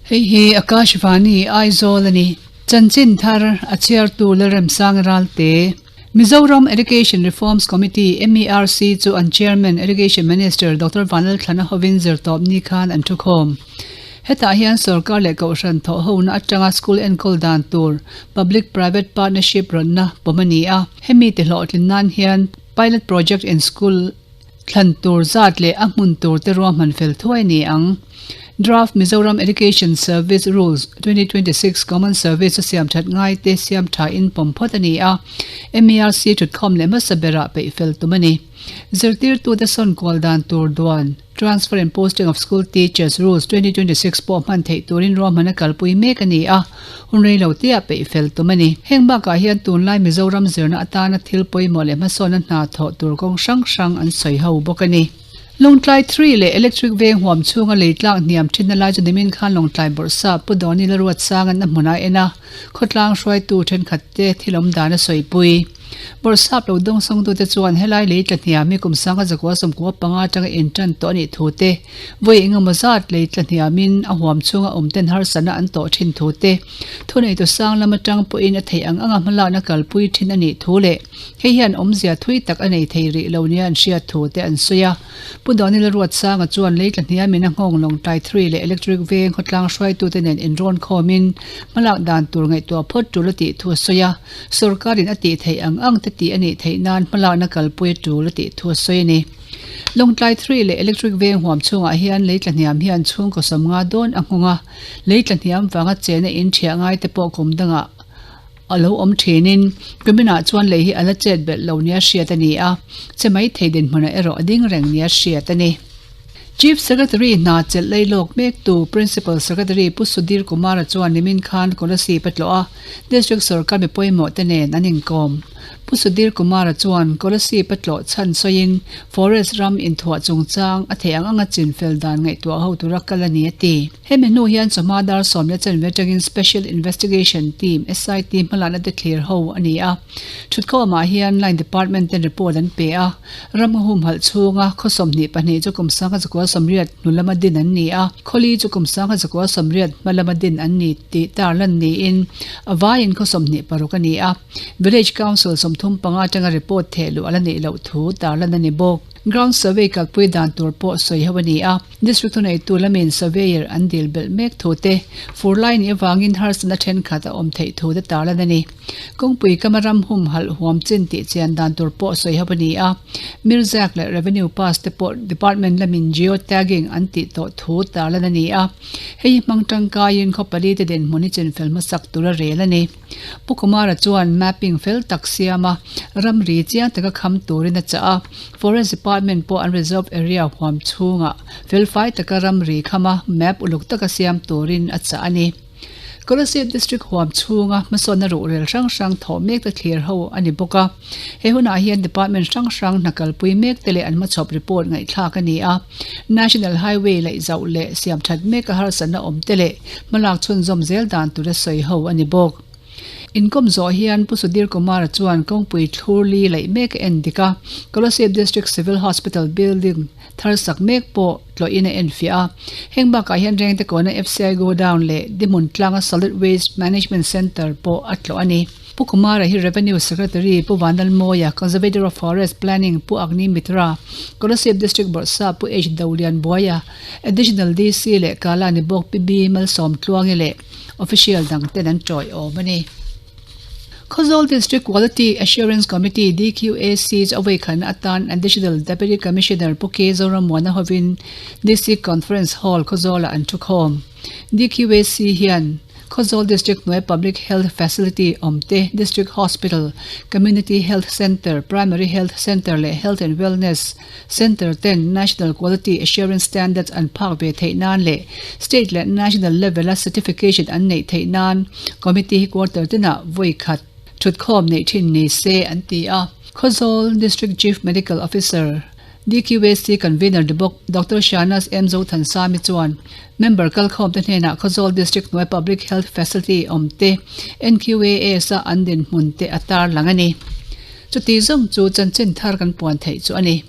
Hei hi Akashvani Aizawl a ni. Chanchin thar a chhiartu Lalremsang Ralte. Mizoram Education Reforms Committee, MERC, chu an Chairman, Education Minister Doctor Vanlalthlana hovin zirtawpni khan an thukhawm. Hetah hian sorkar leh kohhran thawhhona atanga school enkawl dan tur Public Private Partnership rawnna pawm a ni a. Hemi ti hlawhtlin nan hian Pilot Project in School Thlan tur zat leh a hmun tur te ruahman fel thuai ni ang. Draft Mizoram Education Service Rules, 2026 Common Service a siam that ngai te siam tha in pawm phawt a ni a, MERC thutkhawm leh hmasa berah peih fel tum a ni. Zirtirtute sawn kual dan tur duan Transfer and Posting of School Teachers Rules, 2026 pawh hman theih turin ruahman a kalpui mek a ni a. Hun rei lo tia peih fel tum a ni. Heng bakah hian tunlai Mizoram zirna atana thil pawimawh leh hmasawnna hna thawh tur kawng hrang hrang an sawi ho bawk a ni. Lawngtlai Three leh Electric veng huam chhunga lei tlak hniam thinna lai chu nimin khan Lawngtlai Bawrhsap Pu Dawni Laruatsang-an a hmun a en a, khawtlang hruaitu thenkhatte thil awm dan a sawipui. Bawrhsap lo dawngsawngtute chuan helai lei tla hniam hi kum sanga zakua sawmkua panga atanga intan tawh a nih thu te, vawi engemaw zat lei tla hniamin a huam chhunga awm ten harsatna an tawh thin thu te, thuneitu sang lam atang pawhin a theih ang anga hmalakna kalpui thin a nih thu leh hei hian awmzia thui tak a nei thei rih lo nia an hriat thu te an sawi a. Pu Daniel Ruatsanga chuan lei tla hniamin a nghawng Lawngtlai Three leh Electric Veng khawtlang hruaitute nen inrawn khawmin hmalak dan tur ngaihtuah phawt tul a tih thu a sawi a. Sorkarin a tih theih ang ang te tih a nih theih nan hmalakna kalpui a tul a tih thu a sawi a ni. Lawngtlai Three leh Electric Veng huam chhungah hian lei tla hniam hian chhungkaw sawmnga dawn a nghawng a, lei tla hniam vanga chena in thiah ngai te pawh kum dangah a lo awm thinin kuminah chuan lei hi a la chet belh lo nia hriat a ni a, che mai thei dinhmunah erawh a ding reng nia hriat a ni. Chief Secretary hna chelh lei lawk mektu Principal Secretary Pu Sudhir Kumar-a chuan nimin khan Kolasib a tlawh a, District sorkar mi pawimawh te nen an inkawm. Pu Sudhir Kumar-a chuan Kolasib a tlawh chhan sawiin Forest ram inthuah chungchang a theih ang anga chin fel dan ngaihtuah ho tura kal a ni a ti. Hemi hnu hian chawhma dar sawmna chanve atangin Special Investigation Team, SIT, hmalakna te thlir ho a ni a. Thutkhawmah hian Line Department ten report an pe a. Ram humhalh chhunga khaw 22 chu kum sangha zakua 80 hnu lama din an ni a, khawli chu kum sangha zakua 80 hma lama din an ni tih tarlan niin a vaiin khaw 26 a ni a. Village Council 35 atanga report theh luh a la neih loh thu tarlan a ni bawk. Ground survey kalpui dan tur pawh sawi ho a ni a. District thuneitu lamin surveyor an dil belh mek thu te, fur lai nih avangin harsatna thenkhat a awm theih thu te tarlan a ni. Kawngpui kama ram humhalh huam chin tih chian dan tur pawh sawi ho a ni a. Mirzak leh Revenue Pass te pawh Department lamin Geo Tagging an tih tawh thu tarlan a ni a. Hei hi hmang tangkaiin khaw pali te dinhmun hi chinfel hmasak tur a rel a ni. Pu Kumara chuan mapping fel tak siam a, ramri chiang taka kham turin a chah a. Forest Department pawh an reserve area huam chhungah felfai taka ramri kham a, map uluk taka siam turin a chah a ni. Kolasib District huam chhunga hmasawnna ruhrel hrang hrang thawh mek te thlir ho a ni bawk a. He hunah hian Department hrang hrang hna kalpui mek te leh an hmachhawp report ngaihthlak a ni a. National Highway laih zauh leh siam that mek a harsatna awm te leh hmalak chhunzawm zel dan tura sawi ho a ni bawk. Inkawm zawh hian Pu Sudhir Kumar-a chuan kawngpui thlur li laih mek a en dik a, Kolasib District Civil Hospital building thar sak mek pawh tlawhin a enfiah a. Heng bakah hian Rengte kawna FCI Godown leh Dihmun tlanga Solid Waste Management Centre pawh a tlawh a ni. Pu Kumara hi Revenue Secretary Pu Vanlalmawia, Conservator of Forest Planning Pu Agni Mitra, Kolasib District Bawrhsa Pu H Dolianbuaia, Additional DC leh Kala ni bawk Pi B Malsawmtluangi leh Official dang ten an tawiawm a ni. Khawzawl District Quality Assurance Committee, DQAC, chu a vawikhatna atan Additional Deputy Commissioner Pu K Zorammuana hovin District Conference Hall Khawzawlah an thukhawm. DQAC hian Khawzawl District hnuai Public Health Facility awm te, District Hospital, Community Health Centre, Primary Health Centre leh Health and Wellness Centre ten National Quality Assurance Standards an phak ve theih nan leh State leh National level a certification an neih theih nan Committee hi quarter tinah vawi khat thutkhawm neih thin ni se an ti a. Khawzawl District Chief Medical Officer, DQAC Convener ni bawk Doctor Shahnaz M Zothansami chuan member kalkhawm te hnenah Khawzawl District hnuai Public Health Facility awm te NQAS a an dinhmun te a tarlang a ni. Chuti zawng chu chanchin thar kan puan theih chu a ni.